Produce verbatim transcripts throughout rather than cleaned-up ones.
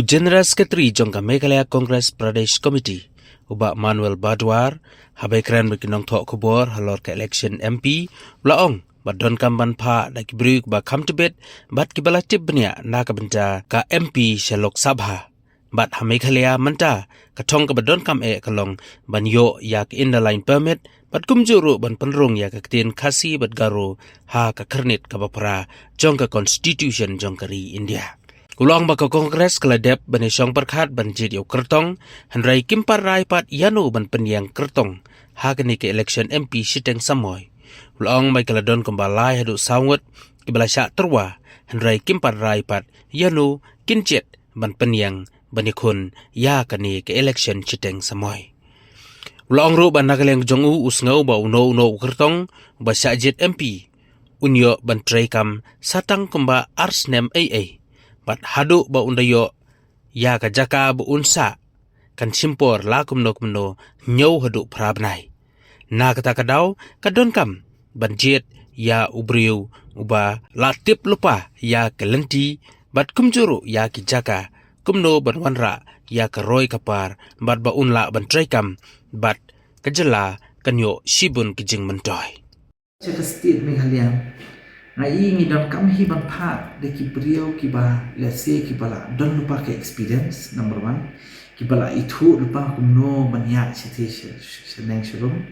General Secretary jong ka Meghalaya Congress Pradesh Committee, u Bah Manuel Badwar, haba ïakren bad ki nongthoh khubor halor ka election M P, u la ong ba donkam ban phah da ki briew ba kham tbit bad kiba la tip bniah na ka bynta ka M P sha Lok Sabha. Bad ha Meghalaya mynta ka thong kaba donkam eh ka long ban ïoh ïa ka Inner Line Permit bad kumjuh ruh ban pynrung ïa ka ktien Khasi bad Garo ha ka khyrnit kaba phra jong ka Constitution jong ka ri India. U la ong ba ka Congress ka la dep ban ïashong pyrkhat ban jied ïa u kyrtong, hynrei kim pat rai pat ïano ban pynïeng kyrtong ha kane ka election M P shiteng samoi. U la ong ba ki la don kumba lai haduh saw ngut kiba la shah tyrwa, hynrei kim pat rai pat ïano kin jied ban pynïeng ban ïakhun ïa kane ka election shiteng samoi. U la ong ruh ba na ka liang jong u u sngew ba uno uno u kyrtong uba shah jied M P un ïoh ban treikam sa tang kumba ar snem ei ei, bad haduh ba un da ïoh ïa ka jaka ba un sah kan shim por la kumno kumno hynñiew haduh phra bnai. Na kata ka daw ka donkam ban jied ïa u briew uba la tip lypa ïa ka lynti bad kumjuh ruh ïa ki jaka, kumno ban wanrah ïa ka roi ka par bad ba un lah ban treikam bad ka jylla kan ïoh shibun ki jingmyntoi. Sha ka state Meghalaya, nga i ngi donkam hi ban phah da ki briew kiba, let's say, kiba la don lypa ka experience, number one. Kiba la ithuh lypa kumno ban ïaid shathie sha, sha, shaneng sharum.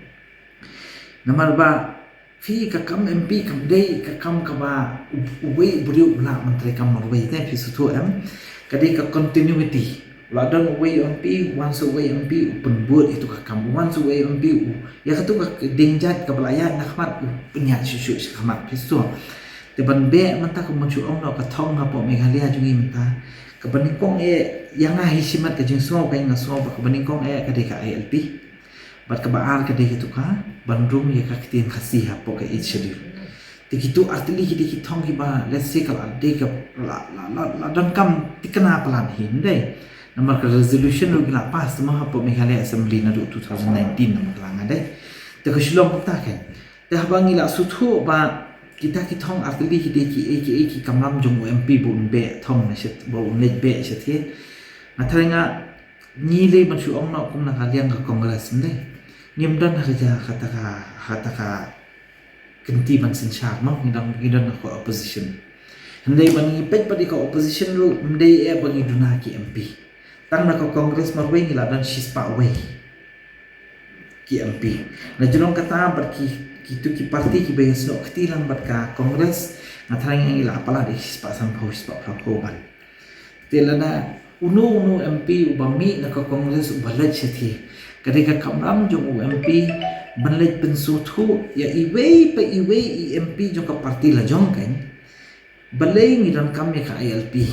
Namar ba phi, ka kam M P kam dei ka kam kaba u-, uwei u briew u lah ban treikam marwei, te phi sngewthuh em. Ka dei ka continuity. U la don uwei u M P, wan sa uwei u M P u pynbud ïa katu ka kam, wan sa uwei u M P u, ïa katu ka dieng jait kaba la ïaid na khmat u pynïaid shuh shuh sha khmat, phi sngewthuh. Te ban beh mynta, kumba shu ong noh, ka thong hapoh Meghalaya jong ngi mynta, kaba nyngkong eh, ïa nga hi shimet ka jingsngew, ka nga sngew ba kaba nyngkong eh ka dei ka I L P. Bad kaba ar ka dei katu ka ban rung ïa ka ktien Khasi hapoh ka Eighth Schedule. Te kitu artylli ki dei ki thong kiba, let's say, ka la dei ka la, la, la, la donkam thikna palat hi, ym dei? Namar ka resolution ruh ki la pass te mo hapoh Meghalaya Assembly naduh two thousand nineteen, namar ka la nga dei. Te ka shu long kumta kein. Te haba ngi la sngewthuh ba kita ki thong artylli ki dei kiei kiei ki kamram jong u M P ba un beh thong na sha, ba un leit beh shathie. Nga tharai nga ngi lei ban shu ong noh kum na ka liang ka Congress, ym dei? Ngim don ha ka ja, ha kata ka, ha kata ka kynti ban synshar, mo, ngi don, ngi don ha ka opposition. Hynrei ban ngi peit pat ïa ka opposition ruh, ym dei eh ba ngi duna ki M P. Tang na ka Congress marwei ngi la don shispah wei ki M P. Na jrong kata bad ki, kitu ki party kiba ïasnoh kti lang bad ka Congress, nga tharai ngi la palat ïa shispah sanphew, shispah phraphew ban. Te lada uno uno M P uba mih na ka Congress uba leit shathie, ka dei ka kamram jong u M P ban leit pynsngewthuh ïa iwei pa iwei i M P jong ka party la jong kein. Balei ngi donkam ïa ka I L P?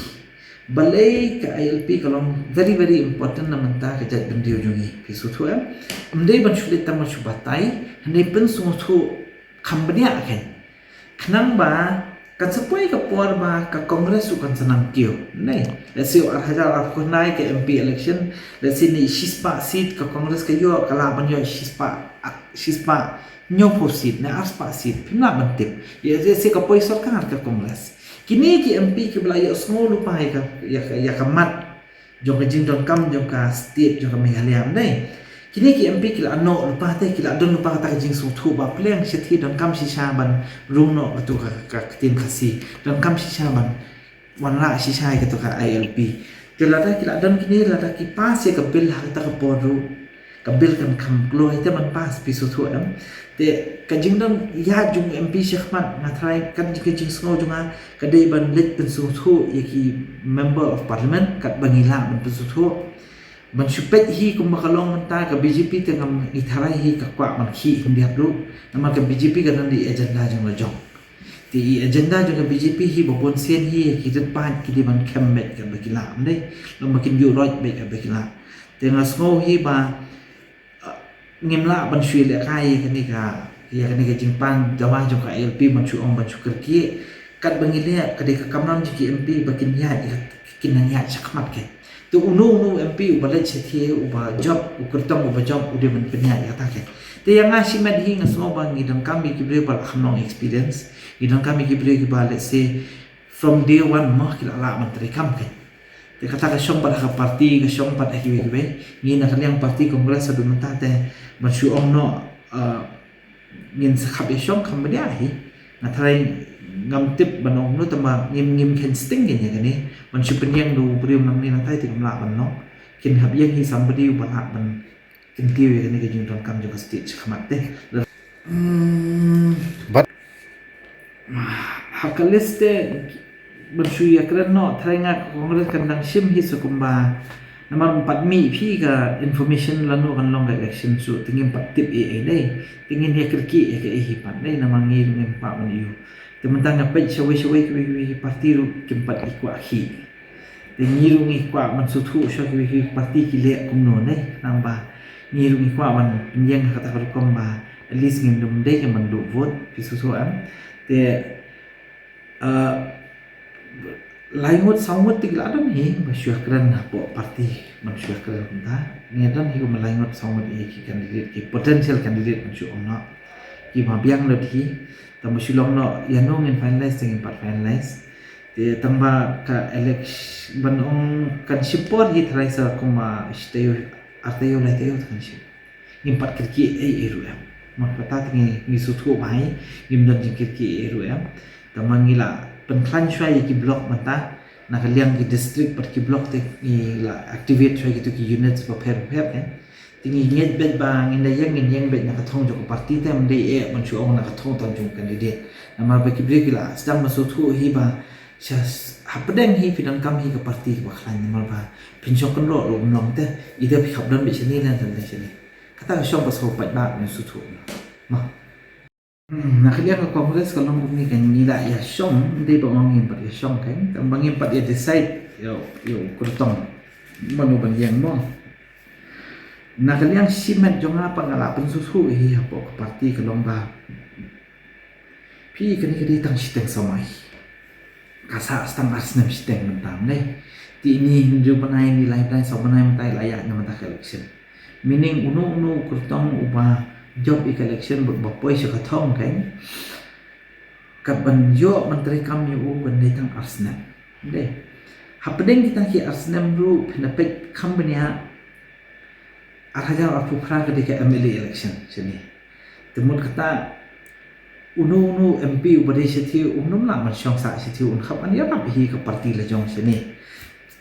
Balei ka I L P ka long very, very important na mynta ka jaitbynriew jong ngi? Phi sngewthuh em? Ym dei ban shu leit tang ban shu batai, hynrei pynsngewthuh kham bniah kein. Khnang ba kan sa poi ka por ba ka Congress ruh kan sa nang kiew. Ym dei? Let's say, ar hajar arphew khyndai ka M P election, let's say, ne shispah seat ka Congress ka ïoh, ka lah ban ïoh shispah, shispah hynñiewphew seat, ne arspah seat, phim lah ban tip. Ïa, let's say, ka poi sorkar ka Congress. Kine ki M P kiba la ïohsngew lypa ïa ka, ïa ka, ïa ka mat jong ka jingdonkam jong ka state jong ka Meghalaya, ym dei? Kine ki M P ki la noh lypa te, ki la don lypa kata ka jingsngewthuh ba pleng shathie donkam shisha ban rung noh katu ka, ka ktien Khasi, donkam shisha ban wanrah shisha ïa katu ka I L P. Te lada ki la don kine, lada ki pass ïa ka bill ha kata ka por ruh, ka bill kan kham kloi te ban pass, phi sngewthuh em? Te ka jingdon ïaid jong u M P shakhmat, nga tharai kat ka jingsngew jong nga ka dei ban leit pynsngewthuh ïa ki Member of Parliament katba ngi lah ban pynsngewthuh. Ban shu peit hi kumba ka long mynta ka B J P te ngam, ngi tharai hi ka kwah ban khih khyndiat ruh. Namar ka B J P ka don i agenda jong la jong. Te i agenda jong ka B J P hi ba bun sien hi ki rit paid ki dei ban khem beit katba ki lah, ym dei? Lada ba kin ïuh roit beit katba ki lah. Te nga sngew hi ba, ah, ngim lah ban shu ïalehkai ïa kane ka, ïa kane ka jingpan dawa jong ka I L P ban shu ong ban shu kyrkieh. Katba ngi leh ka dei ka kamram jong ki M P ba kin ïaid, kin nang ïaid shakhmat kein. Te uno uno M P uba leit shathie, uba jop, u kyrtong uba jop u dei ban pynïaid ïa kata kein. Te ïa nga shimet hi nga sngew ba ngi donkam ïa ki briew ba la kham long experience. Ngi donkam ïa ki briew kiba, let's say, from day one mo ki la lah ban treikam kein. Te kata ka shong pat ha ka party, ka shong pat ha kiwei kiwei. Ngi na ka liang party Congress haduh mynta te ban shu ong noh, uh, ngin sa khap ïa shong kham bniah hi. Nga tharai ngam tip ban ong kumno, tangba ngim, ngim khein sting kein ïa kane. Ban shu pynïeng da u briew nangne nangtai te kam lah ban long. Kin hap ïeng hi somebody uba lah ban kyntiew ïa kane ka jingdonkam jong ka state shakhmat te. Hmm. But ha ka list te ban shu ïakren noh, tharai nga ka Congress kan dang shim hi sa kumba. Namar ym pat mih phi ka information lano kan long ka election, so te ngim pat tip ei ei dei. Te ngin ïa kyrkieh ïa kaei hi pat dei, namar ngi ruh ngim pat ban ïoh. Te mynta nga peit shawei shawei kiwei kiwei ki party ruh kim pat ïa kwah hi. Te ngi ruh ngi kwah ban sngewthuh shuwa kiwei kiwei ki party ki leh kumno ne, namar ba ngi ruh ngi kwah ban pynïeng ha kata ka rukom ba at least ngin ym dei ki ban duh vote, phi sngewthuh em. Te, uh, lai ngut saw ngut te ki la don hi ba shu ïakren hapoh party ban shu ïakren kumta. Ngi don hi kumba lai ngut saw ngut hi ki candidate, ki potential candidate ban shu ong noh. Ki ba biang lut hi, tangba shu long noh ïano ngin finalize te ngim pat finalize. Te tangba ka election ban ong kan shim por hi tharai sa kumba shi taïew, ar taïew, lai taïew te kan shim. Ngim pat kyrkieh ei ei ruh em. Namar kata te ngi, ngi sngewthuh ba hi ngim don jingkyrkieh ei ei ruh em. Tangba ngi la pynkhlaiñ shuwa ïa ki block mynta, na ka liang ki district bad ki block te ngi la activate shuwa kito ki units bapher bapher em. Te ngi ngeit beit ba ngin da ïeng, ngin ïeng beit na ka thong jong ka party te, ym dei eh ban shu ong na ka thong tang jong u candidate. Namar ba ki briew ki la sdang ban sngewthuh hi ba sha hapdeng hi phi donkam hi ka party kaba khlaiñ, namar ba phin shong kynroh ruh ym long te, either phi hap don beit shane ne don beit shane. Kata ka shong ka sngewbha paidbah, ngin sngewthuh. Mo. Hmm, na ka liang ka Congress ka long kumne, kan ngi la ïa shong, ym dei ba ong ngim pat ïa shong kan, tangba ngim pat ïa decide ïa, ïa u kyrtong mano ban ïeng mo. Na ka liang shimet jong nga pat nga la pynsngewthuh hi hapoh ka party ka long ba phi, kane ka dei tang shiteng samoi. Ka sah tang ar snem shiteng mynta ne. Te ine hynriew bnai, ine lai bnai, saw bnai mynta la ïaid na mynta ka election. Meaning uno uno u kyrtong uba jop ïa ka election bad uba poi sha ka thong kan, kat ban ïoh ban treikam ïa u kan dei tang ar snem. Dei. Hapdeng kita ki ar snem ruh phin da peit kham bniah, ar hajar arphew phra ka dei ka M L A election shane. Te mut kata uno uno M P uba dei shathie um nym lah ban shong sah shathie, un hap ban ïarap hi ka party la jong shane.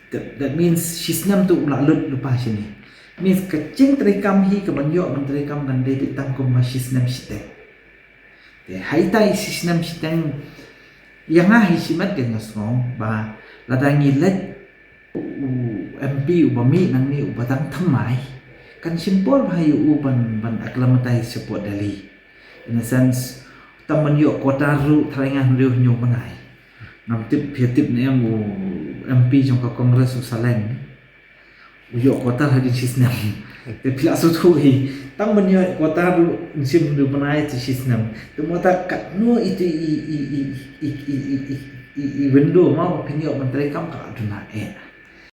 That, that means shi snem te u la lut lypa shane. Means ka jingtreikam hi, ka ban ïoh ban treikam kan dei beit tang kumba shi snem shiteng. Te ha ita i shi snem shiteng, ïa nga hi shimet ka nga sngew ba lada ngi leit u M P uba mih nangne uba dang thymmai, kan shim por bha ïa u ban, ban acclimatise shapoh Delhi. In a sense, tang ban ïoh quota ruh tharai nga hynriew hynñiew bnai. Ngam tip phi tip ne em u M P jong ka Congress u Saleng. U ïoh quota hadien shi snem. Te phi la sngewthuh hi. Tang ban ïoh quota ruh shim hynriew bnai te shi snem. Te mo ta katno ito i, i, i window mo ba phin ïoh ban treikam ka la duna eh.